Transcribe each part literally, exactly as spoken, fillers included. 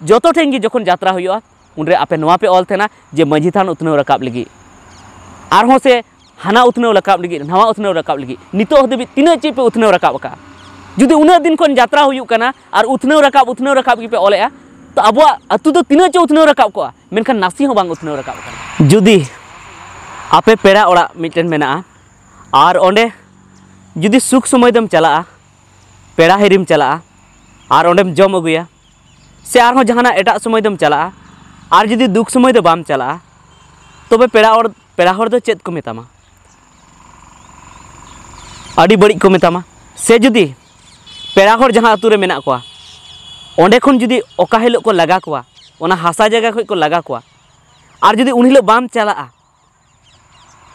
ᱡᱚᱛᱚ ᱴᱷᱮᱱ ᱜᱮ ᱡᱚᱠᱷᱚᱱ ᱡᱟᱛᱨᱟ ᱦᱩᱭᱩᱜᱼᱟ, ᱩᱱᱨᱮ ᱟᱯᱮ ᱱᱚᱣᱟ ᱯᱮ ᱚᱞ ᱛᱟᱦᱮᱱᱟ ᱡᱮ ᱢᱟᱹᱡᱷᱤ ᱛᱷᱟᱱ ᱩᱛᱱᱟᱹᱣ ᱨᱟᱠᱟᱵ ᱞᱟᱹᱜᱤᱫ, ᱟᱨᱦᱚᱸ ᱥᱮ ᱦᱟᱱᱟ ᱩᱛᱱᱟᱹᱣ ᱨᱟᱠᱟᱵ ᱞᱟᱹᱜᱤᱫ, ᱱᱟᱣᱟ ᱩᱛᱱᱟᱹᱣ ᱨᱟᱠᱟᱵ ᱞᱟᱹᱜᱤᱫ᱾ ᱱᱤᱛᱚᱜ ᱦᱟᱹᱵᱤᱡ ᱛᱤᱱᱟᱹᱜ ᱪᱮᱫ ᱯᱮ ᱩᱛᱱᱟᱹᱣ ᱨᱟᱠᱟᱵ ᱟᱠᱟᱫᱼᱟ? ᱡᱩᱫᱤ ᱩᱱᱟᱹᱜ ᱫᱤᱱ ᱠᱷᱚᱱ ᱡᱟᱛᱨᱟ ᱦᱩᱭᱩᱜ ᱠᱟᱱᱟ ᱟᱨ ᱩᱛᱱᱟᱹᱣ ᱨᱟᱠᱟᱵ, ᱩᱛᱱᱟᱹᱣ ᱨᱟᱠᱟᱵ ᱜᱮᱯᱮ ᱚᱞᱮᱫᱼᱟ, ᱛᱚ ᱟᱵᱚᱣᱟᱜ ᱟᱹᱛᱩ ᱫᱚ ᱛᱤᱱᱟᱹᱜ ᱪᱚ ᱩᱛᱱᱟᱹᱣ ᱨᱟᱠᱟᱵ ᱠᱚᱜᱼᱟ, ᱢᱮᱱᱠᱷᱟᱱ ᱱᱟᱥᱮ ᱦᱚᱸ ᱵᱟᱝ ᱩᱛᱱᱟᱹᱣ ᱨᱟᱠᱟᱵ ᱠᱟᱱᱟ᱾ ᱡᱩᱫᱤ ᱟᱯᱮ ᱯᱮᱲᱟ ᱚᱲᱟᱜ ᱢᱤᱫᱴᱮᱱ ᱢᱮᱱᱟᱜᱼᱟ, ᱟᱨ ᱚᱸᱰᱮ ᱡᱩᱫᱤ ᱥᱩᱠ ᱥᱚᱢᱚᱭ ᱫᱚᱢ ᱪᱟᱞᱟᱜᱼᱟ, ᱯᱮᱲᱟ ᱦᱤᱨᱤᱢ ᱪᱟᱞᱟᱜᱼᱟ, ᱟᱨ ᱚᱸᱰᱮᱢ ᱡᱚᱢ ᱟᱹᱜᱩᱭᱟ, ᱥᱮ ᱟᱨᱦᱚᱸ ᱡᱟᱦᱟᱱᱟᱜ ᱮᱴᱟᱜ ᱥᱚᱢᱚᱭ ᱫᱚᱢ ᱪᱟᱞᱟᱜᱼᱟ, ᱟᱨ ᱡᱩᱫᱤ ᱫᱩᱠ ᱥᱚᱢᱚᱭ ᱫᱚ ᱵᱟᱢ ᱪᱟᱞᱟᱜᱼᱟ, ᱛᱚᱵᱮ ᱯᱮᱲᱟ ᱦᱚᱲ, ᱯᱮᱲᱟ ᱦᱚᱲ ᱫᱚ ᱪᱮᱫ ᱠᱚ ᱢᱮᱛᱟᱢᱟ? ᱟᱹᱰᱤ ᱵᱟᱹᱲᱤᱡ ᱠᱚ ᱢᱮᱛᱟᱢᱟ᱾ ᱥᱮ ᱡᱩᱫᱤ ᱯᱮᱲᱟ ᱦᱚᱲ ᱡᱟᱦᱟᱸ ᱟᱹᱛᱩ ᱨᱮ ᱢᱮᱱᱟᱜ ᱠᱚᱣᱟ, ᱚᱸᱰᱮ ᱠᱷᱚᱱ ᱡᱩᱫᱤ ᱚᱠᱟ ᱦᱤᱞᱳᱜ ᱠᱚ ᱞᱟᱜᱟ ᱠᱚᱣᱟ, ᱚᱱᱟ ᱦᱟᱥᱟ ᱡᱟᱭᱜᱟ ᱠᱷᱚᱱ ᱠᱚ ᱞᱟᱜᱟ ᱠᱚᱣᱟ, ᱟᱨ ᱡᱩᱫᱤ ᱩᱱ ᱦᱤᱞᱳᱜ ᱵᱟᱢ ᱪᱟᱞᱟᱜᱼᱟ,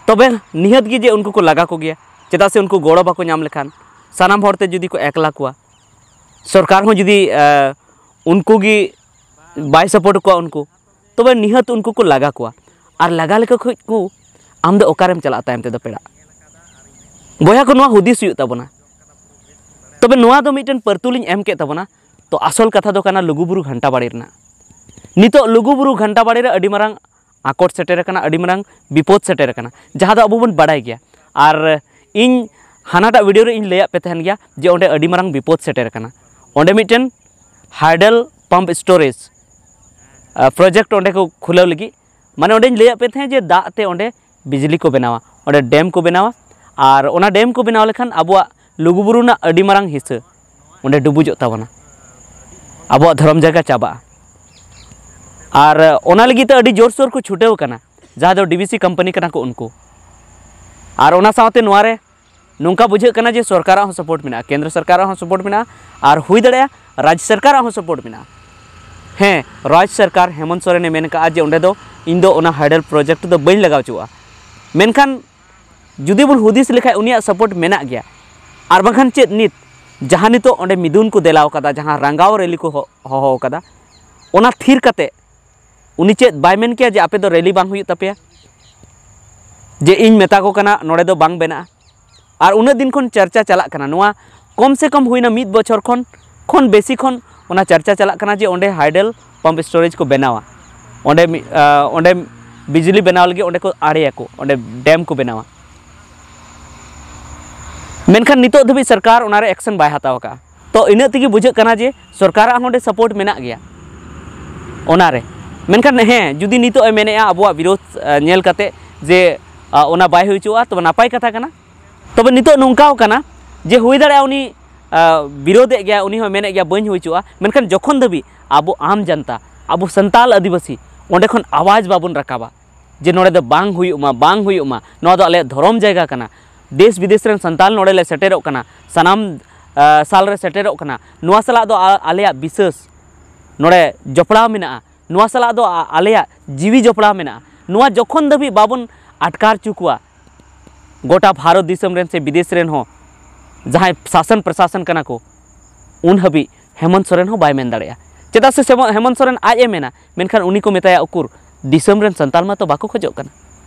ᱛᱚᱵᱮ ᱱᱤᱦᱟᱹᱛ ᱜᱮ ᱡᱮ ᱩᱱᱠᱩ ᱠᱚ ᱞᱟᱜᱟ ᱠᱚᱜᱮᱭᱟ᱾ ᱪᱮᱫᱟᱜ ᱥᱮ ᱩᱱᱠᱩ ᱜᱚᱲᱚ ᱵᱟᱠᱚ ᱧᱟᱢ ᱞᱮᱠᱷᱟᱱ, ᱥᱟᱱᱟᱢ ᱦᱚᱲᱛᱮ ᱡᱩᱫᱤ ᱠᱚ ᱮᱠᱞᱟ ᱠᱚᱣᱟ, ᱥᱚᱨᱠᱟᱨ ᱦᱚᱸ ᱡᱩᱫᱤ, ᱮ, ᱩᱱᱠᱩ ᱜᱮ ᱵᱟᱭ ᱥᱟᱯᱳᱨᱴ ᱠᱚᱣᱟ ᱩᱱᱠᱩ, ᱛᱚᱵᱮ ᱱᱤᱦᱟᱹᱛ ᱩᱱᱠᱩ ᱠᱚ ᱞᱟᱜᱟ ᱠᱚᱣᱟ᱾ ᱟᱨ ᱞᱟᱜᱟ ᱞᱮᱠᱚ ᱠᱷᱚᱡ ᱠᱚ, ᱟᱢ ᱫᱚ ᱚᱠᱟᱨᱮᱢ ᱪᱟᱞᱟᱜᱼᱟ ᱛᱟᱭᱚᱢ ᱛᱮᱫᱚ ᱯᱮᱲᱟ? ᱵᱚᱭᱦᱟ ᱠᱚ, ᱱᱚᱣᱟ ᱦᱩᱫᱤᱥ ᱦᱩᱭᱩᱜ ᱛᱟᱵᱚᱱᱟ᱾ ᱛᱚᱵᱮ ᱱᱚᱣᱟ ᱫᱚ ᱢᱤᱫᱴᱮᱱ ᱯᱟᱹᱨᱛᱩᱞᱤᱧ ᱮᱢ ᱠᱮᱫ ᱛᱟᱵᱚᱱᱟ᱾ ᱛᱚ ᱟᱥᱚᱞ ᱠᱟᱛᱷᱟ ᱫᱚ ᱠᱟᱱᱟ ᱞᱩᱜᱩᱵᱩᱨᱩ ᱜᱷᱟᱱᱴᱟ ᱵᱟᱲᱮ ᱨᱮᱱᱟᱜ᱾ ᱱᱤᱛᱚᱜ ᱞᱩᱜᱩᱵᱩᱨᱩ ᱜᱷᱟᱱᱴᱟ ᱵᱟᱲᱮ ᱨᱮ ᱟᱹᱰᱤ ᱢᱟᱨᱟᱝ ᱟᱠᱚᱴ ᱥᱮᱴᱮᱨ ᱟᱠᱟᱱᱟ, ᱟᱹᱰᱤ ᱢᱟᱨᱟᱝ ᱵᱤᱯᱚᱫ ᱥᱮᱴᱮᱨ ᱟᱠᱟᱱᱟ, ᱡᱟᱦᱟᱸ ᱫᱚ ᱟᱵᱚ ᱵᱚᱱ ᱵᱟᱰᱟᱭ ᱜᱮᱭᱟ᱾ ᱟᱨ ᱤᱧ ᱦᱟᱱᱟᱴᱟᱜ ᱵᱷᱤᱰᱤᱭᱳ ᱨᱮ ᱤᱧ ᱞᱟᱹᱭᱟᱫ ᱯᱮ ᱛᱟᱦᱮᱱ ᱜᱮᱭᱟ ᱡᱮ ᱚᱸᱰᱮ ᱟᱹᱰᱤ ᱢᱟᱨᱟᱝ ᱵᱤᱯᱚᱫ ᱥᱮᱴᱮᱨ ᱟᱠᱟᱱᱟ᱾ ᱚᱸᱰᱮ ᱢᱤᱫᱴᱮᱱ ᱦᱟᱭᱰᱮᱞ ᱯᱟᱢᱯ ᱥᱴᱳᱨᱮᱡᱽ ᱯᱨᱚᱡᱮᱠᱴ ᱚᱸᱰᱮ ᱠᱚ ᱠᱷᱩᱞᱟᱹᱣ ᱞᱟᱹᱜᱤᱫ, ᱢᱟᱱᱮ ᱚᱸᱰᱮᱧ ᱞᱟᱹᱭᱟᱫ ᱯᱮ ᱛᱟᱦᱮᱸᱫ ᱡᱮ ᱫᱟᱜ ᱛᱮ ᱚᱸᱰᱮ ᱵᱤᱡᱽᱞᱤ ᱠᱚ ᱵᱮᱱᱟᱣᱟ, ᱚᱸᱰᱮ ᱰᱮᱢ ᱠᱚ ᱵᱮᱱᱟᱣᱟ᱾ ᱟᱨ ᱚᱱᱟ ᱰᱮᱢ ᱠᱚ ᱵᱮᱱᱟᱣ ᱞᱮᱠᱷᱟᱱ ᱟᱵᱚᱣᱟᱜ ᱞᱩᱜᱩᱵᱩᱨᱩ ᱨᱮᱱᱟᱜ ᱟᱹᱰᱤ ᱢᱟᱨᱟᱝ ᱦᱤᱥᱟᱹ ᱚᱸᱰᱮ ᱰᱩᱵᱩᱡᱚᱜ ᱛᱟᱵᱚᱱᱟ, ᱟᱵᱚᱣᱟᱜ ᱫᱷᱚᱨᱚᱢ ᱡᱟᱭᱜᱟ ᱪᱟᱵᱟᱜᱼᱟ᱾ ᱟᱨ ᱚᱱᱟ ᱞᱟᱹᱜᱤᱫ ᱛᱮ ᱟᱹᱰᱤ ᱡᱳᱨᱥᱳᱨ ᱠᱚ ᱪᱷᱩᱴᱟᱹᱣ ᱟᱠᱟᱱᱟ, ᱡᱟᱦᱟᱸ ᱫᱚ ᱰᱤ ᱵᱤ ᱥᱤ ᱠᱳᱢᱯᱟᱱᱤ ᱠᱟᱱᱟ ᱠᱚ ᱩᱱᱠᱩ᱾ ᱟᱨ ᱚᱱᱟ ᱥᱟᱶᱛᱮ ᱱᱚᱣᱟ ᱨᱮ ᱱᱚᱝᱠᱟ ᱵᱩᱡᱷᱟᱹᱜ ᱠᱟᱱᱟ ᱡᱮ ᱥᱚᱨᱠᱟᱨᱟᱜ ᱦᱚᱸ ᱥᱟᱯᱳᱨᱴ ᱢᱮᱱᱟᱜᱼᱟ, ᱠᱮᱱᱫᱨᱚ ᱥᱚᱨᱠᱟᱨᱟᱜ ᱦᱚᱸ ᱥᱟᱯᱳᱨᱴ ᱢᱮᱱᱟᱜᱼᱟ, ᱟᱨ ᱦᱩᱭ ᱫᱟᱲᱮᱭᱟᱜᱼᱟ ᱨᱟᱡᱽ ᱥᱚᱨᱠᱟᱨᱟᱜ ᱦᱚᱸ ᱥᱟᱯᱳᱨᱴ ᱢᱮᱱᱟᱜᱼᱟ᱾ ᱦᱮᱸ, ᱨᱟᱡᱽ ᱥᱚᱨᱠᱟᱨ ᱦᱮᱢᱚᱱᱛ ᱥᱚᱨᱮᱱᱮ ᱢᱮᱱ ᱠᱟᱜᱼᱟ ᱡᱮ ᱚᱸᱰᱮ ᱫᱚ ᱤᱧ ᱫᱚ ᱚᱱᱟ ᱦᱟᱭᱰᱮᱞ ᱯᱨᱚᱡᱮᱠᱴ ᱫᱚ ᱵᱟᱹᱧ ᱞᱟᱜᱟᱣ ᱦᱚᱪᱚᱣᱟᱜᱼᱟ᱾ ᱢᱮᱱᱠᱷᱟᱱ ᱡᱩᱫᱤ ᱵᱚᱱ ᱦᱩᱫᱤᱥ ᱞᱮᱠᱷᱟᱡ ᱩᱱᱤᱭᱟᱜ ᱥᱟᱯᱳᱨᱴ ᱢᱮᱱᱟᱜ ᱜᱮᱭᱟ, ᱟᱨ ᱵᱟᱝᱠᱷᱟᱱ ᱪᱮᱫ ᱱᱤᱛ ᱡᱟᱦᱟᱸ ᱱᱤᱛᱚᱜ ᱚᱸᱰᱮ ᱢᱤᱫᱩᱱ ᱠᱚ ᱫᱮᱞᱟᱣ ᱠᱟᱫᱟ, ᱡᱟᱦᱟᱸ ᱨᱟᱸᱜᱟᱣ ᱨᱮᱞᱤ ᱠᱚ ᱦᱚ-, ᱦᱚᱦᱚ ᱠᱟᱫᱟ, ᱚᱱᱟ ᱛᱷᱤᱨ ᱠᱟᱛᱮ ᱩᱱᱤ ᱪᱮᱫ ᱵᱟᱭ ᱢᱮᱱ ᱠᱮᱭᱟ ᱡᱮ ᱟᱯᱮ ᱫᱚ ᱨᱮᱞᱤ ᱵᱟᱝ ᱦᱩᱭᱩᱜ ᱛᱟᱯᱮᱭᱟ, ᱡᱮ ᱤᱧ ᱢᱮᱛᱟ ᱠᱚ ᱠᱟᱱᱟ ᱱᱚᱰᱮ ᱫᱚ ᱵᱟᱝ ᱵᱮᱱᱟᱜᱼᱟ? ᱟᱨ ᱩᱱᱟᱹᱜ ᱫᱤᱱ ᱠᱷᱚᱱ ᱪᱟᱨᱪᱟ ᱪᱟᱞᱟᱜ ᱠᱟᱱᱟ, ᱱᱚᱣᱟ ᱠᱚᱢ ᱥᱮ ᱠᱚᱢ ᱦᱩᱭᱱᱟ ᱢᱤᱫ ᱵᱚᱪᱷᱚᱨ ᱠᱷᱚᱱ, ᱠᱷᱚᱱ ᱵᱮᱥᱤ ᱠᱷᱚᱱ ᱚᱱᱟ ᱪᱟᱨᱪᱟ ᱪᱟᱞᱟᱜ ᱠᱟᱱᱟ ᱡᱮ ᱚᱸᱰᱮ ᱦᱟᱭᱰᱮᱞ ᱯᱟᱢᱯ ᱥᱴᱳᱨᱮᱡᱽ ᱠᱚ ᱵᱮᱱᱟᱣᱟ, ᱚᱸᱰᱮ ᱢᱤ- ᱟᱸ, ᱚᱸᱰᱮ ᱵᱤᱡᱽᱞᱤ ᱵᱮᱱᱟᱣ ᱞᱟᱹᱜᱤᱫ ᱚᱸᱰᱮ ᱠᱚ ᱟᱲᱮᱭᱟᱠᱚ, ᱚᱸᱰᱮ ᱰᱮᱢ ᱠᱚ ᱵᱮᱱᱟᱣᱟ᱾ ᱢᱮᱱᱠᱷᱟᱱ ᱱᱤᱛᱚᱜ ᱫᱷᱟᱹᱵᱤᱡ ᱥᱚᱨᱠᱟᱨ ᱚᱱᱟᱨᱮ ᱮᱠᱥᱮᱱ ᱵᱟᱭ ᱦᱟᱛᱟᱣ ᱟᱠᱟᱫᱼᱟ᱾ ᱛᱚ ᱤᱱᱟᱹᱜ ᱛᱮᱜᱮ ᱵᱩᱡᱷᱟᱹᱜ ᱠᱟᱱᱟ ᱡᱮ ᱥᱚᱨᱠᱟᱨᱟᱜ ᱦᱚᱸ ᱚᱸᱰᱮ ᱥᱟᱯᱳᱨᱴ ᱢᱮᱱᱟᱜ ᱜᱮᱭᱟ ᱚᱱᱟᱨᱮ᱾ ᱢᱮᱱᱠᱷᱟᱱ ᱦᱮᱸ, ᱡᱩᱫᱤ ᱱᱤᱛᱚᱜ ᱮ ᱢᱮᱱᱮᱫᱼᱟ ᱟᱵᱚᱣᱟᱜ ᱵᱤᱨᱳᱫᱷ ᱧᱮᱞ ᱠᱟᱛᱮ ᱡᱮ ᱚᱱᱟ ᱵᱟᱭ ᱦᱩᱭ ᱦᱚᱪᱚᱣᱟᱜᱼᱟ, ᱛᱚᱵᱮ ᱱᱟᱯᱟᱭ ᱠᱟᱛᱷᱟ ᱠᱟᱱᱟ᱾ ᱛᱚᱵᱮ ᱱᱤᱛᱚᱜ ᱱᱚᱝᱠᱟᱣ ᱠᱟᱱᱟ ᱡᱮ ᱦᱩᱭ ᱫᱟᱲᱮᱭᱟᱜᱼᱟ ᱩᱱᱤ ᱵᱤᱨᱳᱫᱷᱮᱫ ᱜᱮᱭᱟ, ᱩᱱᱤ ᱦᱚᱸ ᱢᱮᱱᱮᱫ ᱜᱮᱭᱟ ᱵᱟᱹᱧ ᱦᱩᱭ ᱦᱚᱪᱚᱣᱟᱜᱼᱟ, ᱢᱮᱱᱠᱷᱟᱱ ᱡᱚᱠᱷᱚᱱ ᱫᱷᱟᱹᱵᱤᱡ ᱟᱵᱚ ᱟᱢ ᱡᱟᱱᱛᱟ, ᱟᱵᱚ ᱥᱟᱱᱛᱟᱞ ᱟᱹᱫᱤᱵᱟᱹᱥᱤ ᱚᱸᱰᱮ ᱠᱷᱚᱱ ᱟᱣᱟᱡᱽ ᱵᱟᱵᱚᱱ ᱨᱟᱠᱟᱵᱟ ᱡᱮ ᱱᱚᱰᱮ ᱫᱚ ᱵᱟᱝ ᱦᱩᱭᱩᱜ ᱢᱟ, ᱵᱟᱝ ᱦᱩᱭᱩᱜ ᱢᱟ, ᱱᱚᱣᱟ ᱫᱚ ᱟᱞᱮᱭᱟᱜ ᱫᱷᱚᱨᱚᱢ ᱡᱟᱭᱜᱟ ᱠᱟᱱᱟ, ᱫᱮᱥ ᱵᱤᱫᱮᱥ ᱨᱮᱱ ᱥᱟᱱᱛᱟᱞ ᱱᱚᱰᱮ ᱞᱮ ᱥᱮᱴᱮᱨᱚᱜ ᱠᱟᱱᱟ, ᱥᱟᱱᱟᱢ ᱥᱟᱞ ᱨᱮ ᱥᱮᱴᱮᱨᱚᱜ ᱠᱟᱱᱟ, ᱱᱚᱣᱟ ᱥᱟᱞᱟᱜ ᱫᱚ ᱟᱞᱮᱭᱟᱜ ᱵᱤᱥᱟᱹᱥ ᱱᱚᱰᱮ ᱡᱚᱯᱲᱟᱣ ᱢᱮᱱᱟᱜᱼᱟ, ᱱᱚᱣᱟ ᱥᱟᱞᱟᱜ ᱫᱚ ᱟᱞᱮᱭᱟᱜ ᱡᱤᱣᱤ ᱡᱚᱯᱲᱟᱣ ᱢᱮᱱᱟᱜᱼᱟ, ᱱᱚᱣᱟ ᱡᱚᱠᱷᱚᱱ ᱫᱷᱟᱹᱵᱤᱡ ᱵᱟᱵᱚᱱ ᱟᱴᱠᱟᱨ ᱦᱚᱪᱚ ᱠᱚᱣᱟ ᱜᱚᱴᱟ ᱵᱷᱟᱨᱚᱛ ᱫᱤᱥᱚᱢ ᱨᱮᱱ ᱥᱮ ᱵᱤᱫᱮᱥ ᱨᱮᱱ ᱦᱚᱸ ᱡᱟᱦᱟᱸᱭ ᱥᱟᱥᱚᱱ ᱯᱨᱚᱥᱟᱥᱚᱱ ᱠᱟᱱᱟ ᱠᱚ, ᱩᱱ ᱦᱟᱹᱵᱤᱡ ᱦᱮᱢᱚᱱᱛ ᱥᱚᱨᱮᱱ ᱦᱚᱸ ᱵᱟᱭ ᱢᱮᱱ ᱫᱟᱲᱮᱭᱟᱜᱼᱟ᱾ ᱪᱮᱫᱟᱜ ᱥᱮ ᱥᱮᱢᱚ- ᱦᱮᱢᱚᱱᱛ ᱥᱚᱨᱮᱱ ᱟᱡ ᱮ ᱢᱮᱱᱟ, ᱢᱮᱱᱠᱷᱟᱱ ᱩᱱᱤ ᱠᱚ ᱢᱮᱛᱟᱭᱟ, "ᱩᱠᱩᱨ, ᱫᱤᱥᱚᱢ ᱨᱮᱱ ᱥᱟᱱᱛᱟᱲ ᱢᱟ ᱛᱚ ᱵᱟᱠᱚ ᱠᱷᱚᱡᱚᱜ ᱠᱟᱱᱟ᱾"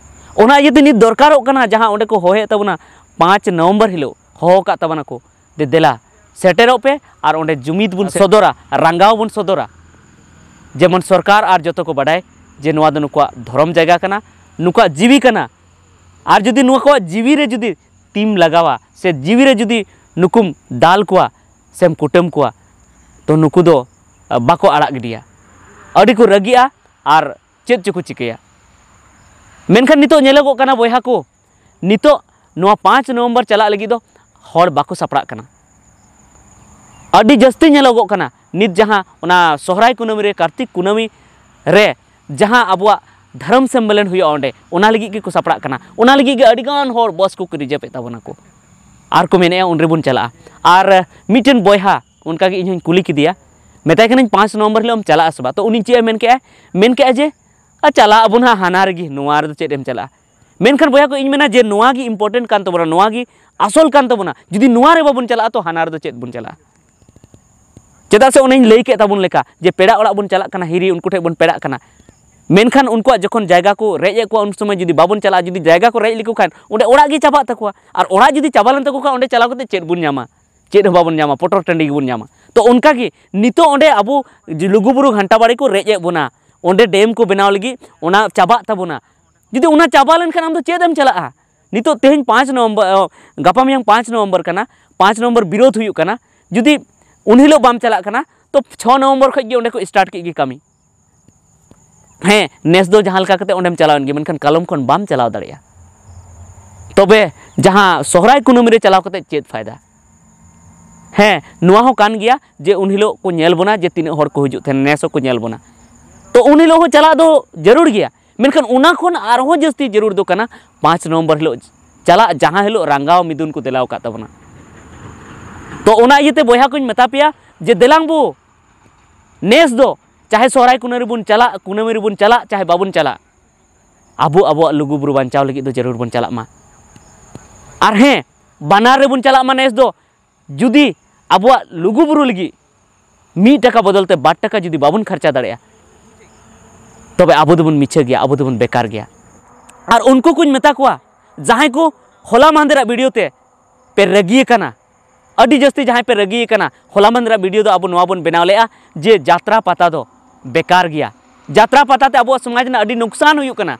ᱚᱱᱟ ᱤᱭᱟᱹᱛᱮ ᱱᱤᱛ ᱫᱚᱨᱠᱟᱨᱚᱜ ᱠᱟᱱᱟ, ᱡᱟᱦᱟᱸ ᱚᱸᱰᱮ ᱠᱚ ᱦᱚᱦᱚᱭᱮᱫ ᱛᱟᱵᱚᱱᱟ ᱯᱟᱸᱪ ᱱᱚᱵᱷᱮᱢᱵᱚᱨ ᱦᱤᱞᱳᱜ ᱦᱚᱦᱚ ᱟᱠᱟᱫ ᱛᱟᱵᱚᱱᱟ ᱠᱚ, ᱫᱮ ᱫᱮᱞᱟ ᱥᱮᱴᱮᱨᱚᱜ ᱯᱮ ᱟᱨ ᱚᱸᱰᱮ ᱡᱩᱢᱤᱫ ᱵᱚᱱ ᱥᱚᱫᱚᱨᱟ, ᱨᱟᱸᱜᱟᱣ ᱵᱚᱱ ᱥᱚᱫᱚᱨᱟ, ᱡᱮᱢᱚᱱ ᱥᱚᱨᱠᱟᱨ ᱟᱨ ᱡᱚᱛᱚ ᱠᱚ ᱵᱟᱰᱟᱭ ᱡᱮ ᱱᱚᱣᱟ ᱫᱚ ᱱᱩᱠᱩᱣᱟᱜ ᱫᱷᱚᱨᱚᱢ ᱡᱟᱭᱜᱟ ᱠᱟᱱᱟ, ᱱᱩᱠᱩᱣᱟᱜ ᱡᱤᱣᱤ ᱠᱟᱱᱟ᱾ ᱟᱨ ᱡᱩᱫᱤ ᱱᱩᱠᱩᱣᱟᱜ ᱡᱤᱣᱤ ᱨᱮ ᱡᱩᱫᱤ ᱛᱤᱢ ᱞᱟᱜᱟᱣᱟ ᱥᱮ ᱡᱤᱣᱤ ᱨᱮ ᱡᱩᱫᱤ ᱱᱩᱠᱩᱢ ᱫᱟᱞ ᱠᱚᱣᱟ ᱥᱮᱢ ᱠᱩᱴᱟᱹᱢ ᱠᱚᱣᱟ, ᱛᱚ ᱱᱩᱠᱩ ᱫᱚ ᱵᱟᱠᱚ ᱟᱲᱟᱜ ᱜᱤᱰᱤᱭᱟ, ᱟᱹᱰᱤ ᱠᱚ ᱨᱟᱹᱜᱤᱜᱼᱟ ᱟᱨ ᱪᱮᱫ ᱪᱚᱠᱚ ᱪᱤᱠᱟᱹᱭᱟ᱾ ᱢᱮᱱᱠᱷᱟᱱ ᱱᱤᱛᱚᱜ ᱧᱮᱞᱚᱜᱚᱜ ᱠᱟᱱᱟ ᱵᱚᱭᱦᱟ ᱠᱚ, ᱱᱤᱛᱚᱜ ᱱᱚᱣᱟ ᱯᱟᱸᱪ ᱱᱚᱵᱷᱮᱢᱵᱚᱨ ᱪᱟᱞᱟᱜ ᱞᱟᱹᱜᱤᱫ ᱫᱚ ᱦᱚᱲ ᱵᱟᱠᱚ ᱥᱟᱯᱲᱟᱜ ᱠᱟᱱᱟ᱾ ᱟᱹᱰᱤ ᱡᱟᱹᱥᱛᱤ ᱧᱮᱞᱚᱜᱚᱜ ᱠᱟᱱᱟ ᱱᱤᱛ ᱡᱟᱦᱟᱸ ᱚᱱᱟ ᱥᱚᱦᱨᱟᱭ ᱠᱩᱱᱟᱹᱢᱤ ᱨᱮ, ᱠᱟᱨᱛᱤᱠ ᱠᱩᱱᱟᱹᱢᱤ ᱨᱮ ᱡᱟᱦᱟᱸ ᱟᱵᱚᱣᱟᱜ ᱫᱷᱚᱨᱚᱢ ᱥᱚᱢᱢᱮᱞᱚᱱ ᱦᱩᱭᱩᱜᱼᱟ ᱚᱸᱰᱮ, ᱚᱱᱟ ᱞᱟᱹᱜᱤᱫ ᱜᱮᱠᱚ ᱥᱟᱯᱲᱟᱜ ᱠᱟᱱᱟ, ᱚᱱᱟ ᱞᱟᱹᱜᱤᱫ ᱜᱮ ᱟᱹᱰᱤᱜᱟᱱ ᱦᱚᱲ ᱵᱚᱥ ᱠᱚ ᱨᱤᱡᱟᱹᱵᱷ ᱮᱫ ᱛᱟᱵᱚᱱᱟ ᱠᱚ ᱟᱨ ᱠᱚ ᱢᱮᱱᱮᱫᱼᱟ ᱩᱱ ᱨᱮᱵᱚᱱ ᱪᱟᱞᱟᱜᱼᱟ᱾ ᱟᱨ ᱢᱤᱫᱴᱮᱱ ᱵᱚᱭᱦᱟ ᱚᱱᱠᱟᱜᱮ ᱤᱧ ᱦᱚᱧ ᱠᱩᱞᱤ ᱠᱮᱫᱮᱭᱟ, ᱢᱮᱛᱟᱭ ᱠᱟᱹᱱᱟᱹᱧ, "ᱯᱟᱸᱪ ᱱᱚᱵᱷᱮᱢᱵᱚᱨ ᱦᱤᱞᱳᱜ ᱮᱢ ᱪᱟᱞᱟᱜᱼᱟ ᱥᱮ ᱵᱟᱝ?" ᱛᱚ ᱩᱱᱤ ᱪᱮᱫ ᱮ ᱢᱮᱱ ᱠᱮᱫᱼᱟ? ᱢᱮᱱ ᱠᱮᱫᱼᱟ ᱡᱮ, "ᱟᱨ ᱪᱟᱞᱟᱜ ᱟᱵᱚᱱ ᱦᱟᱸᱜ ᱦᱟᱱᱟ ᱨᱮᱜᱮ, ᱱᱚᱣᱟ ᱨᱮᱫᱚ ᱪᱮᱫ ᱮᱢ ᱪᱟᱞᱟᱜᱼᱟ?" ᱢᱮᱱᱠᱷᱟᱱ ᱵᱚᱭᱦᱟ ᱠᱚ, ᱤᱧ ᱢᱮᱱᱟ ᱡᱮ ᱱᱚᱣᱟ ᱜᱮ important ᱠᱟᱱ ᱛᱟᱵᱚᱱᱟ, ᱱᱚᱣᱟ ᱜᱮ ᱟᱥᱚᱞ ᱠᱟᱱ ᱛᱟᱵᱚᱱᱟ᱾ ᱡᱩᱫᱤ ᱱᱚᱣᱟ ᱨᱮ ᱵᱟᱵᱚᱱ ᱪᱟᱞᱟᱜᱼᱟ, ᱛᱚ ᱦᱟᱱᱟ ᱨᱮᱫᱚ ᱪᱮᱫ ᱵᱚᱱ ᱪᱟᱞᱟᱜᱼᱟ? ᱪᱮᱫᱟᱜ ᱥᱮ ᱚᱱᱮᱧ ᱞᱟᱹᱭ ᱠᱮᱫ ᱛᱟᱵᱚᱱ ᱞᱮᱠᱟ ᱡᱮ ᱯᱮᱲᱟ ᱚᱲᱟᱜ ᱵᱚᱱ ᱪᱟᱞᱟᱜ ᱠᱟᱱᱟ, ᱦᱤᱨᱤ ᱩᱱᱠᱩ ᱴᱷᱮᱱ ᱵᱚᱱ ᱯᱮᱲᱟᱜ ᱠᱟᱱᱟ, ᱢᱮᱱᱠᱷᱟᱱ ᱩᱱᱠᱩᱣᱟᱜ ᱡᱚᱠᱷᱚᱱ ᱡᱟᱭᱜᱟ ᱠᱚ ᱨᱮᱡ ᱮᱫ ᱠᱚᱣᱟ, ᱩᱱ ᱥᱚᱢᱚᱭ ᱡᱩᱫᱤ ᱵᱟᱵᱚᱱ ᱪᱟᱞᱟᱜᱼᱟ, ᱡᱩᱫᱤ ᱡᱟᱭᱜᱟ ᱠᱚ ᱨᱮᱡ ᱞᱮᱠᱚ ᱠᱷᱟᱱ, ᱚᱸᱰᱮ ᱚᱲᱟᱜ ᱜᱮ ᱪᱟᱵᱟᱜ ᱛᱟᱠᱚᱣᱟ᱾ ᱟᱨ ᱚᱲᱟᱜ ᱡᱩᱫᱤ ᱪᱟᱵᱟ ᱞᱮᱱ ᱛᱟᱠᱚ ᱠᱷᱟᱱ, ᱚᱸᱰᱮ ᱪᱟᱞᱟᱣ ᱠᱟᱛᱮ ᱪᱮᱫ ᱵᱚᱱ ᱧᱟᱢᱟ? ᱪᱮᱫ ᱦᱚᱸ ᱵᱟᱵᱚᱱ ᱧᱟᱢᱟ, ᱯᱚᱴᱚᱨ ᱴᱟᱺᱰᱤ ᱜᱮᱵᱚᱱ ᱧᱟᱢᱟ᱾ ᱛᱚ ᱚᱱᱠᱟᱜᱮ ᱱᱤᱛᱚᱜ ᱚᱸᱰᱮ ᱟᱵᱚ ᱞᱩᱜᱩᱵᱩᱨᱩ ᱜᱷᱟᱱᱴᱟ ᱵᱟᱲᱮ ᱠᱚ ᱨᱮᱡ ᱮᱫ ᱵᱚᱱᱟ, ᱚᱸᱰᱮ ᱰᱮᱢ ᱠᱚ ᱵᱮᱱᱟᱣ ᱞᱟᱹᱜᱤᱫ, ᱚᱱᱟ ᱪᱟᱵᱟᱜ ᱛᱟᱵᱚᱱᱟ᱾ ᱡᱩᱫᱤ ᱚᱱᱟ ᱪᱟᱵᱟ ᱞᱮᱱᱠᱷᱟᱱ ᱟᱢ ᱫᱚ ᱪᱮᱫ ᱮᱢ ᱪᱟᱞᱟᱜᱼᱟ? ᱱᱤᱛᱚᱜ ᱛᱮᱦᱮᱧ ᱯᱟᱸᱪ ᱱᱚᱵᱷᱮᱢᱵᱚᱨ, ᱜᱟᱯᱟ ᱢᱮᱭᱟᱝ ᱯᱟᱸᱪ ᱱᱚᱵᱷᱮᱢᱵᱚᱨ ᱠᱟᱱᱟ, ᱯᱟᱸᱪ ᱱᱚᱵᱷᱮᱢᱵᱚᱨ ᱵᱤᱨᱳᱫᱷ ᱦᱩᱭᱩᱜ ᱠᱟᱱᱟ, ᱡᱩᱫᱤ ᱩᱱ ᱦᱤᱞᱳᱜ ᱵᱟᱢ ᱪᱟᱞᱟᱜ ᱠᱟᱱᱟ, ᱛᱚ ᱪᱷᱚ ᱱᱚᱵᱷᱮᱢᱵᱚᱨ ᱠᱷᱚᱱ ᱜᱮ ᱚᱸᱰᱮ ᱠᱚ start ᱠᱮᱫ ᱜᱮ ᱠᱟᱹᱢᱤ᱾ ᱦᱮᱸ, ᱱᱮᱥ ᱫᱚ ᱡᱟᱦᱟᱸ ᱞᱮᱠᱟ ᱠᱟᱛᱮ ᱚᱸᱰᱮᱢ ᱪᱟᱞᱟᱣ ᱮᱱ ᱜᱮ, ᱢᱮᱱᱠᱷᱟᱱ ᱠᱟᱞᱚᱢ ᱠᱷᱚᱱ ᱵᱟᱢ ᱪᱟᱞᱟᱣ ᱫᱟᱲᱮᱭᱟᱜᱼᱟ᱾ ᱛᱚᱵᱮ ᱡᱟᱦᱟᱸ ᱥᱚᱦᱨᱟᱭ ᱠᱩᱱᱟᱹᱢᱤ ᱨᱮ ᱪᱟᱞᱟᱣ ᱠᱟᱛᱮ ᱪᱮᱫ ᱯᱷᱟᱭᱫᱟ? ᱦᱮᱸ, ᱱᱚᱣᱟ ᱦᱚᱸ ᱠᱟᱱ ᱜᱮᱭᱟ ᱡᱮ ᱩᱱ ᱦᱤᱞᱳᱜ ᱠᱚ ᱧᱮᱞ ᱵᱚᱱᱟ ᱡᱮ ᱛᱤᱱᱟᱹᱜ ᱦᱚᱲ ᱠᱚ ᱦᱤᱡᱩᱜ ᱛᱟᱦᱮᱱᱟ, ᱱᱮᱥ ᱦᱚᱸᱠᱚ ᱧᱮᱞ ᱵᱚᱱᱟ᱾ ᱛᱚ ᱩᱱ ᱦᱤᱞᱳᱜ ᱦᱚᱸ ᱪᱟᱞᱟᱜ ᱫᱚ ᱡᱟᱹᱨᱩᱲ ᱜᱮᱭᱟ, ᱢᱮᱱᱠᱷᱟᱱ ᱚᱱᱟ ᱠᱷᱚᱱ ᱟᱨᱦᱚᱸ ᱡᱟᱹᱥᱛᱤ ᱡᱟᱹᱨᱩᱲ ᱫᱚ ᱠᱟᱱᱟ ᱯᱟᱸᱪ ᱱᱚᱵᱷᱮᱢᱵᱚᱨ ᱦᱤᱞᱳᱜ ᱪᱟᱞᱟᱜ, ᱡᱟᱦᱟᱸ ᱦᱤᱞᱳᱜ ᱨᱟᱸᱜᱟᱣ ᱢᱤᱫᱩᱱ ᱠᱚ ᱫᱮᱞᱟᱣ ᱟᱠᱟᱫ ᱛᱟᱵᱚᱱᱟ᱾ ᱛᱚ ᱚᱱᱟ ᱤᱭᱟᱹᱛᱮ ᱵᱚᱭᱦᱟ ᱠᱚᱧ ᱢᱮᱛᱟ ᱯᱮᱭᱟ ᱡᱮ ᱫᱮᱞᱟᱝ ᱵᱚ ᱱᱮᱥ ᱫᱚ ᱪᱟᱦᱮ ᱥᱚᱦᱨᱟᱭ ᱠᱩᱱᱟᱹᱢᱤ ᱨᱮᱵᱚᱱ ᱪᱟᱞᱟᱜ, ᱠᱩᱱᱟᱹᱢᱤ ᱨᱮᱵᱚᱱ ᱪᱟᱞᱟᱜ, ᱪᱟᱦᱮ ᱵᱟᱵᱚᱱ ᱪᱟᱞᱟᱜ, ᱟᱵᱚ ᱟᱵᱚᱣᱟᱜ ᱞᱩᱜᱩᱵᱩᱨᱩ ᱵᱟᱧᱪᱟᱣ ᱞᱟᱹᱜᱤᱫ ᱫᱚ ᱡᱟᱹᱨᱩᱲ ᱵᱚᱱ ᱪᱟᱞᱟᱜ ᱢᱟ᱾ ᱟᱨ ᱦᱮᱸ, ᱵᱟᱱᱟᱨ ᱨᱮᱵᱚᱱ ᱪᱟᱞᱟᱜ ᱢᱟ ᱱᱮᱥ ᱫᱚ᱾ ᱡᱩᱫᱤ ᱟᱵᱚᱣᱟᱜ ᱞᱩᱜᱩᱵᱩᱨᱩ ᱞᱟᱹᱜᱤᱫ ᱢᱤᱫ ᱴᱟᱠᱟ ᱵᱚᱫᱚᱞ ᱛᱮ ᱵᱟᱨ ᱴᱟᱠᱟ ᱡᱩᱫᱤ ᱵᱟᱵᱚᱱ ᱠᱷᱚᱨᱪᱟ ᱫᱟᱲᱮᱭᱟᱜᱼᱟ, ᱛᱚᱵᱮ ᱟᱵᱚ ᱫᱚᱵᱚᱱ ᱢᱤᱪᱷᱟᱹ ᱜᱮᱭᱟ, ᱟᱵᱚ ᱫᱚᱵᱚᱱ ᱵᱮᱠᱟᱨ ᱜᱮᱭᱟ᱾ ᱟᱨ ᱩᱱᱠᱩ ᱠᱚᱧ ᱢᱮᱛᱟ ᱠᱚᱣᱟ, ᱡᱟᱦᱟᱸᱭ ᱠᱚ ᱦᱚᱞᱟ ᱢᱟᱦᱫᱮᱨᱟᱜ ᱵᱷᱤᱰᱤᱭᱳ ᱛᱮ ᱯᱮ ᱨᱟᱹᱜᱤ ᱟᱠᱟᱱᱟ, ᱟᱹᱰᱤ ᱡᱟᱹᱥᱛᱤ ᱡᱟᱦᱟᱸᱭ ᱯᱮ ᱨᱟᱹᱜᱤ ᱟᱠᱟᱱᱟ, ᱦᱚᱞᱟ ᱢᱟᱦᱫᱮᱨᱟᱜ ᱵᱷᱤᱰᱤᱭᱳ ᱫᱚ ᱟᱵᱚ ᱱᱚᱣᱟ ᱵᱚᱱ ᱵᱮᱱᱟᱣ ᱞᱮᱜᱼᱟ ᱡᱮ ᱡᱟᱛᱨᱟ ᱯᱟᱛᱟ ᱫᱚ ᱵᱮᱠᱟᱨ ᱜᱮᱭᱟ, ᱡᱟᱛᱨᱟ ᱯᱟᱛᱟ ᱛᱮ ᱟᱵᱚᱣᱟᱜ ᱥᱚᱢᱟᱡᱽ ᱨᱮᱱᱟᱜ ᱟᱹᱰᱤ ᱱᱩᱠᱥᱟᱱ ᱦᱩᱭᱩᱜ ᱠᱟᱱᱟ᱾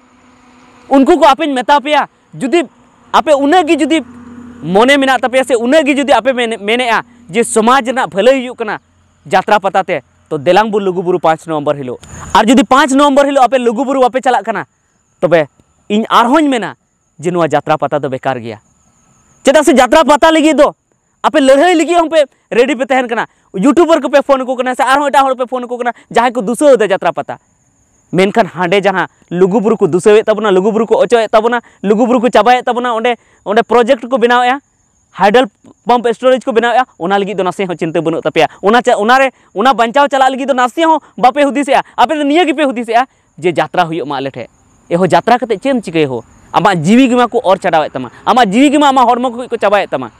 ᱩᱱᱠᱩ ᱠᱚ ᱟᱯᱮᱧ ᱢᱮᱛᱟ ᱯᱮᱭᱟ, ᱡᱩᱫᱤ ᱟᱯᱮ ᱩᱱᱟᱹᱜ ᱜᱮ ᱡᱩᱫᱤ ᱢᱚᱱᱮ ᱢᱮᱱᱟᱜ ᱛᱟᱯᱮᱭᱟ ᱥᱮ ᱩᱱᱟᱹᱜ ᱜᱮ ᱡᱩᱫᱤ ᱟᱯᱮ ᱢᱮᱱ-, ᱢᱮᱱᱮᱜᱼᱟ ᱡᱮ ᱥᱚᱢᱟᱡᱽ ᱨᱮᱱᱟᱜ ᱵᱷᱟᱹᱞᱟᱹᱭ ᱦᱩᱭᱩᱜ ᱠᱟᱱᱟ ᱡᱟᱛᱨᱟ ᱯᱟᱛᱟ ᱛᱮ, ᱛᱚ ᱫᱮᱞᱟᱝ ᱵᱚ ᱞᱩᱜᱩᱵᱩᱨᱩ ᱯᱟᱸᱪ ᱱᱚᱵᱷᱮᱢᱵᱚᱨ ᱦᱤᱞᱳᱜ᱾ ᱟᱨ ᱡᱩᱫᱤ ᱯᱟᱸᱪ ᱱᱚᱵᱷᱮᱢᱵᱚᱨ ᱦᱤᱞᱳᱜ ᱟᱯᱮ ᱞᱩᱜᱩᱵᱩᱨᱩ ᱵᱟᱯᱮ ᱪᱟᱞᱟᱜ ᱠᱟᱱᱟ, ᱛᱚᱵᱮ ᱤᱧ ᱟᱨᱦᱚᱸᱧ ᱢᱮᱱᱟ ᱡᱮ ᱱᱚᱣᱟ ᱡᱟᱛᱨᱟ ᱯᱟᱛᱟ ᱫᱚ ᱵᱮᱠᱟᱨ ᱜᱮᱭᱟ᱾ ᱪᱮᱫᱟᱜ ᱥᱮ ᱡᱟᱛᱨᱟ ᱯᱟᱛᱟ ᱞᱟᱹᱜᱤᱫ ᱫᱚ ᱟᱯᱮ ᱞᱟᱹᱲᱦᱟᱹᱭ ᱞᱟᱹᱜᱤᱫ ᱦᱚᱸᱯᱮ ᱨᱮᱰᱤ ᱯᱮ ᱛᱟᱦᱮᱱ ᱠᱟᱱᱟ, ᱭᱩᱴᱩᱵᱟᱨ ᱠᱚᱯᱮ ᱯᱷᱳᱱ ᱟᱠᱚ ᱠᱟᱱᱟ ᱥᱮ ᱟᱨᱦᱚᱸ ᱮᱴᱟᱜ ᱦᱚᱲ ᱯᱮ ᱯᱷᱳᱱ ᱟᱠᱚ ᱠᱟᱱᱟ, ᱡᱟᱦᱟᱸᱭ ᱠᱚ ᱫᱩᱥᱟᱹᱣ ᱮᱫᱟ ᱡᱟᱛᱨᱟ ᱯᱟᱛᱟ᱾ ᱢᱮᱱᱠᱷᱟᱱ ᱦᱟᱸᱰᱮ ᱡᱟᱦᱟᱸ ᱞᱩᱜᱩᱵᱩᱨᱩ ᱠᱚ ᱫᱩᱥᱟᱹᱣᱮᱫ ᱛᱟᱵᱚᱱᱟ, ᱞᱩᱜᱩᱵᱩᱨᱩ ᱠᱚ ᱚᱪᱚᱜᱮᱫ ᱛᱟᱵᱚᱱᱟ, ᱞᱩᱜᱩᱵᱩᱨᱩ ᱠᱚ ᱪᱟᱵᱟᱭᱮᱫ ᱛᱟᱵᱚᱱᱟ, ᱚᱸᱰᱮ, ᱚᱸᱰᱮ ᱯᱨᱚᱡᱮᱠᱴ ᱠᱚ ᱵᱮᱱᱟᱣᱮᱫᱼᱟ, ᱦᱟᱭᱰᱮᱞ ᱯᱟᱢᱯ ᱥᱴᱳᱨᱮᱡᱽ ᱠᱚ ᱵᱮᱱᱟᱣᱮᱫᱼᱟ, ᱚᱱᱟ ᱞᱟᱹᱜᱤᱫ ᱫᱚ ᱱᱟᱥᱮ ᱦᱚᱸ ᱪᱤᱱᱛᱟᱹ ᱵᱟᱹᱱᱩᱜ ᱛᱟᱯᱮᱭᱟ᱾ ᱚᱱᱟ ᱪᱟ-, ᱚᱱᱟᱨᱮ, ᱚᱱᱟ ᱵᱟᱧᱪᱟᱣ ᱪᱟᱞᱟᱜ ᱞᱟᱹᱜᱤᱫ ᱫᱚ ᱱᱟᱥᱮ ᱦᱚᱸ ᱵᱟᱯᱮ ᱦᱩᱫᱤᱥᱮᱜᱼᱟ᱾ ᱟᱯᱮ ᱫᱚ ᱱᱤᱭᱟᱹ ᱜᱮᱯᱮ ᱦᱩᱫᱤᱥᱮᱜᱼᱟ ᱡᱮ ᱡᱟᱛᱨᱟ ᱦᱩᱭᱩᱜ ᱢᱟ ᱟᱞᱮ ᱴᱷᱮᱡ᱾ ᱮᱦᱚ, ᱡᱟᱛᱨᱟ ᱠᱟᱛᱮ ᱪᱮᱫ ᱮᱢ ᱪᱤᱠᱟᱹᱭᱟ ᱦᱳ? ᱟᱢᱟᱜ ᱡᱤᱣᱤ ᱜᱮᱢᱟ ᱠᱚ ᱚᱨ ᱪᱷᱟᱰᱟᱣᱮᱫ ᱛᱟᱢᱟ, ᱟᱢᱟᱜ ᱡᱤᱣᱤ ᱜᱮᱢᱟ ᱟᱢᱟᱜ ᱦᱚᱲᱢᱚ ᱠᱷᱚᱡ ᱠᱚ ᱪᱟᱵᱟᱭᱮᱫ ᱛᱟᱢᱟ᱾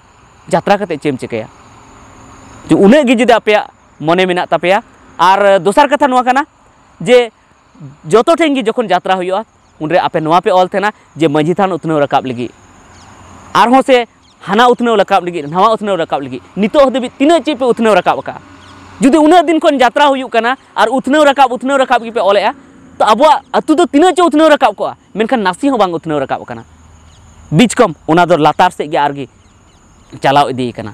ᱡᱟᱛᱨᱟ ᱠᱟᱛᱮ ᱪᱮᱫ ᱮᱢ ᱪᱤᱠᱟᱹᱭᱟ? ᱡᱮ ᱩᱱᱟᱹᱜ ᱜᱮ ᱡᱩᱫᱤ ᱟᱯᱮᱭᱟᱜ ᱢᱚᱱᱮ ᱢᱮᱱᱟᱜ ᱛᱟᱯᱮᱭᱟ᱾ ᱟᱨ ᱫᱚᱥᱟᱨ ᱠᱟᱛᱷᱟ ᱱᱚᱣᱟ ᱠᱟᱱᱟ ᱡᱮ ᱡᱚᱛᱚ ᱴᱷᱮᱱ ᱜᱮ ᱡᱚᱠᱷᱚᱱ ᱡᱟᱛᱨᱟ ᱦᱩᱭᱩᱜᱼᱟ, ᱩᱱᱨᱮ ᱟᱯᱮ ᱱᱚᱣᱟ ᱯᱮ ᱚᱞ ᱛᱟᱦᱮᱱᱟ ᱡᱮ ᱢᱟᱹᱡᱷᱤ ᱛᱷᱟᱱ ᱩᱛᱱᱟᱹᱣ ᱨᱟᱠᱟᱵ ᱞᱟᱹᱜᱤᱫ᱾ ᱟᱨᱦᱚᱸ ᱥᱮ ᱦᱟᱱᱟ ᱩᱛᱱᱟᱹᱣ ᱨᱟᱠᱟᱵ ᱞᱟᱹᱜᱤᱫ, ᱱᱟᱣᱟ ᱩᱛᱱᱟᱹᱣ ᱨᱟᱠᱟᱵ ᱞᱟᱹᱜᱤᱫ ᱱᱤᱛᱚᱜ ᱦᱟᱹᱵᱤᱡ ᱛᱤᱱᱟᱹᱜ ᱪᱮᱫ ᱯᱮ ᱩᱛᱱᱟᱹᱣ ᱨᱟᱠᱟᱵ ᱟᱠᱟᱫᱼᱟ? ᱡᱩᱫᱤ ᱩᱱᱟᱹᱜ ᱫᱤᱱ ᱠᱷᱚᱱ ᱡᱟᱛᱨᱟ ᱦᱩᱭᱩᱜ ᱠᱟᱱᱟ ᱟᱨ ᱩᱛᱱᱟᱹᱣ ᱨᱟᱠᱟᱵ, ᱩᱛᱱᱟᱹᱣ ᱨᱟᱠᱟᱵ ᱜᱮᱯᱮ ᱚᱞᱮᱜᱼᱟ, ᱛᱚ ᱟᱵᱚᱣᱟᱜ ᱟᱹᱛᱩ ᱫᱚ ᱛᱤᱱᱟᱹᱜ ᱪᱚ ᱩᱛᱱᱟᱹᱣ ᱨᱟᱠᱟᱵ ᱠᱚᱜᱼᱟ, ᱢᱮᱱᱠᱷᱟᱱ ᱱᱟᱥᱮ ᱦᱚᱸ ᱵᱟᱝ ᱩᱛᱱᱟᱹᱣ ᱨᱟᱠᱟᱵ ᱟᱠᱟᱱᱟ᱾ ᱵᱤᱪᱠᱚᱢ ᱚᱱᱟ ᱫᱚ ᱞᱟᱛᱟᱨ ᱥᱮᱫ ᱜᱮ ᱟᱨᱜᱮ ᱪᱟᱞᱟᱣ ᱤᱫᱤ ᱠᱟᱱᱟ᱾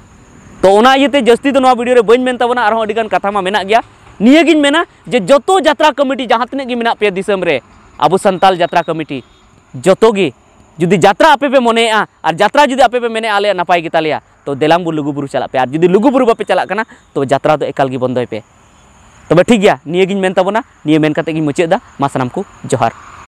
ᱛᱚ ᱚᱱᱟ ᱤᱭᱟᱹᱛᱮ ᱡᱟᱹᱥᱛᱤ ᱫᱚ ᱱᱚᱣᱟ ᱵᱷᱤᱰᱤᱭᱳ ᱨᱮ ᱵᱟᱹᱧ ᱢᱮᱱ ᱛᱟᱵᱚᱱᱟ, ᱟᱨᱦᱚᱸ ᱟᱹᱰᱤ ᱜᱟᱱ ᱠᱟᱛᱷᱟ ᱢᱟ ᱢᱮᱱᱟᱜ ᱜᱮᱭᱟ᱾ ᱱᱤᱭᱟᱹᱜᱤᱧ ᱢᱮᱱᱟ ᱡᱮ ᱡᱚᱛᱚ ᱡᱟᱛᱨᱟ ᱠᱚᱢᱤᱴᱤ ᱡᱟᱦᱟᱸ ᱛᱤᱱᱟᱹᱜ ᱜᱮ ᱢᱮᱱᱟᱜ ᱯᱮᱭᱟ ᱫᱤᱥᱚᱢ ᱨᱮ, ᱟᱵᱚ ᱥᱟᱱᱛᱟᱞ ᱡᱟᱛᱨᱟ ᱠᱚᱢᱤᱴᱤ, ᱡᱚᱛᱚ ᱜᱮ ᱡᱩᱫᱤ ᱡᱟᱛᱨᱟ ᱟᱯᱮ ᱯᱮ ᱢᱚᱱᱮᱭᱮᱜᱼᱟ ᱟᱨ ᱡᱟᱛᱨᱟ ᱡᱩᱫᱤ ᱟᱯᱮ ᱯᱮ ᱢᱮᱱᱮᱜᱼᱟ ᱟᱞᱮᱭᱟᱜ ᱱᱟᱯᱟᱭ ᱜᱮᱛᱟᱞᱮᱭᱟ, ᱛᱚ ᱫᱮᱞᱟᱝ ᱵᱚ ᱞᱩᱜᱩᱵᱩᱨᱩ ᱪᱟᱞᱟᱜ ᱯᱮ᱾ ᱟᱨ ᱡᱩᱫᱤ ᱞᱩᱜᱩᱵᱩᱨᱩ ᱵᱟᱯᱮ ᱪᱟᱞᱟᱜ ᱠᱟᱱᱟ, ᱛᱚ ᱡᱟᱛᱨᱟ ᱫᱚ ᱮᱠᱟᱞ ᱜᱮ ᱵᱚᱱᱫᱚᱭ ᱯᱮ᱾ ᱛᱚᱵᱮ ᱴᱷᱤᱠ ᱜᱮᱭᱟ, ᱱᱤᱭᱟᱹᱜᱤᱧ ᱢᱮᱱ ᱛᱟᱵᱚᱱᱟ, ᱱᱤᱭᱟᱹ ᱢᱮᱱ ᱠᱟᱛᱮ ᱜᱤᱧ ᱢᱩᱪᱟᱹᱫ ᱮᱫᱟ᱾ ᱢᱟ ᱥᱟᱱᱟᱢ ᱠᱚ ᱡᱚᱦᱟᱨ᱾